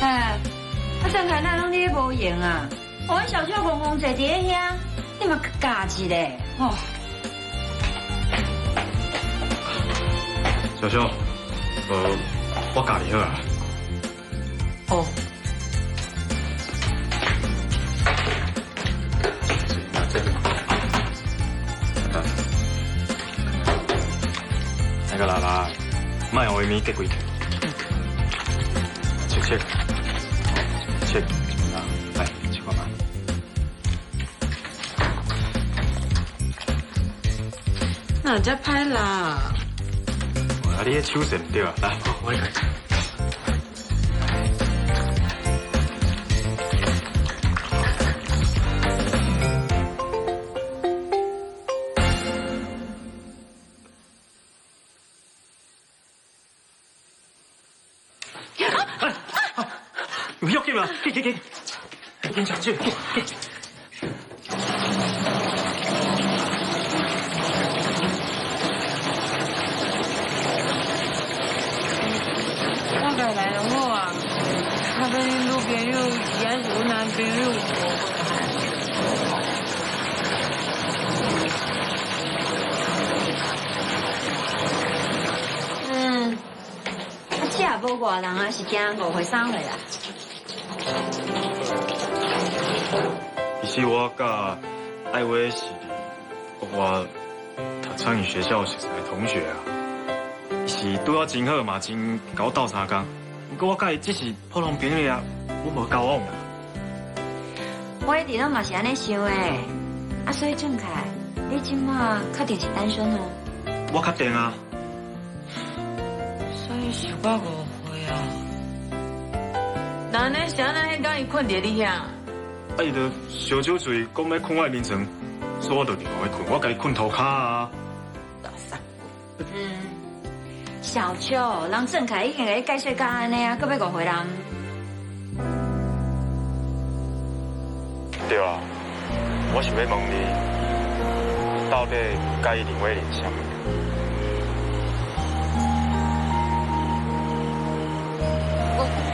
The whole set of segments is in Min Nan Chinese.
哎，啊郑凯哪攏咧無閒啊？我小秋戇戇坐佇咧遐，你嘛教一下吼。小秋，我教你好啊。哦。那个啦啦，莫予伊物结规气。切切，切，来，试看觅。哪遮歹啦？啊，你彼手势毋对啊！来，我来。有要紧吗？紧紧紧，紧紧紧紧。我家来就好啊，较欲恁女朋友，伊还是阮男朋友。嗯，啊，这也無外人啊，是驚誤會啥貨啦。其實我佮愛威是佇國外讀餐飲學校熟識的同學啊，伊是對我真好嘛，真共我鬥相共。不過我佮伊只是普通朋友啊，我無交往啊。我一直攏嘛是按呢想的，啊，所以鄭凱，你這馬確定是單身哦？我確定啊。所以是我誤會啊。那呢？是按怎？彼工伊睏佇你遐？啊，伊就燒酒醉，講欲睏我的眠床，所以我就另予伊睏，我共伊睏塗跤啊。嗯，小秋，人鄭凱已經共你解釋到按呢啊，閣欲誤會人？對啊，我想欲問你，到底佮意林威廉啥物？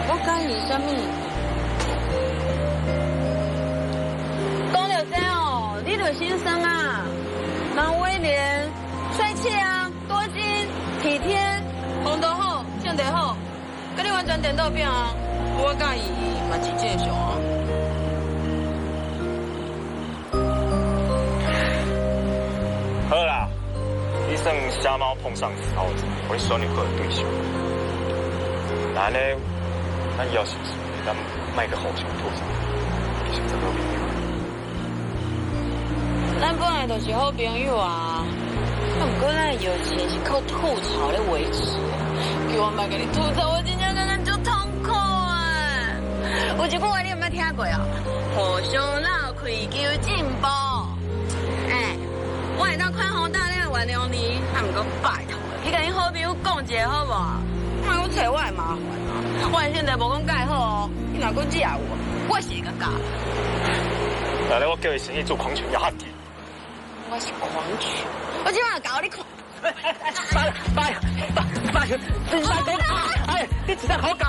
我佮意啥物？講著這哦，你著心酸啊！人威廉帥氣啊，多金、體貼、風度好、性格好，佮你完全顛倒變啊！我佮意嘛是正常啊。好啦，你算瞎貓碰上死耗子，我選你好對象。那按呢，咱以後是毋是咱莫閣互相吐槽，繼續做好朋友？咱本來就是好朋友啊，啊，毋過咱的友情是靠吐槽來維持的。叫我莫共你吐槽，我真正感覺足痛苦啊！有一句話你有無聽過啊？互相鬧開求進步。欸，我會當寬宏大量原諒你，啊，毋過拜託，去共恁好朋友講一下好無？莫閣揣我的麻煩啊！我現在無講蓋好哦，你若閣惹我，我是會共教。來來，我叫伊先去做狂犬壓地。我是狂犬，我這馬共你看。拜拜拜拜，真拜講，哎，你真正好教。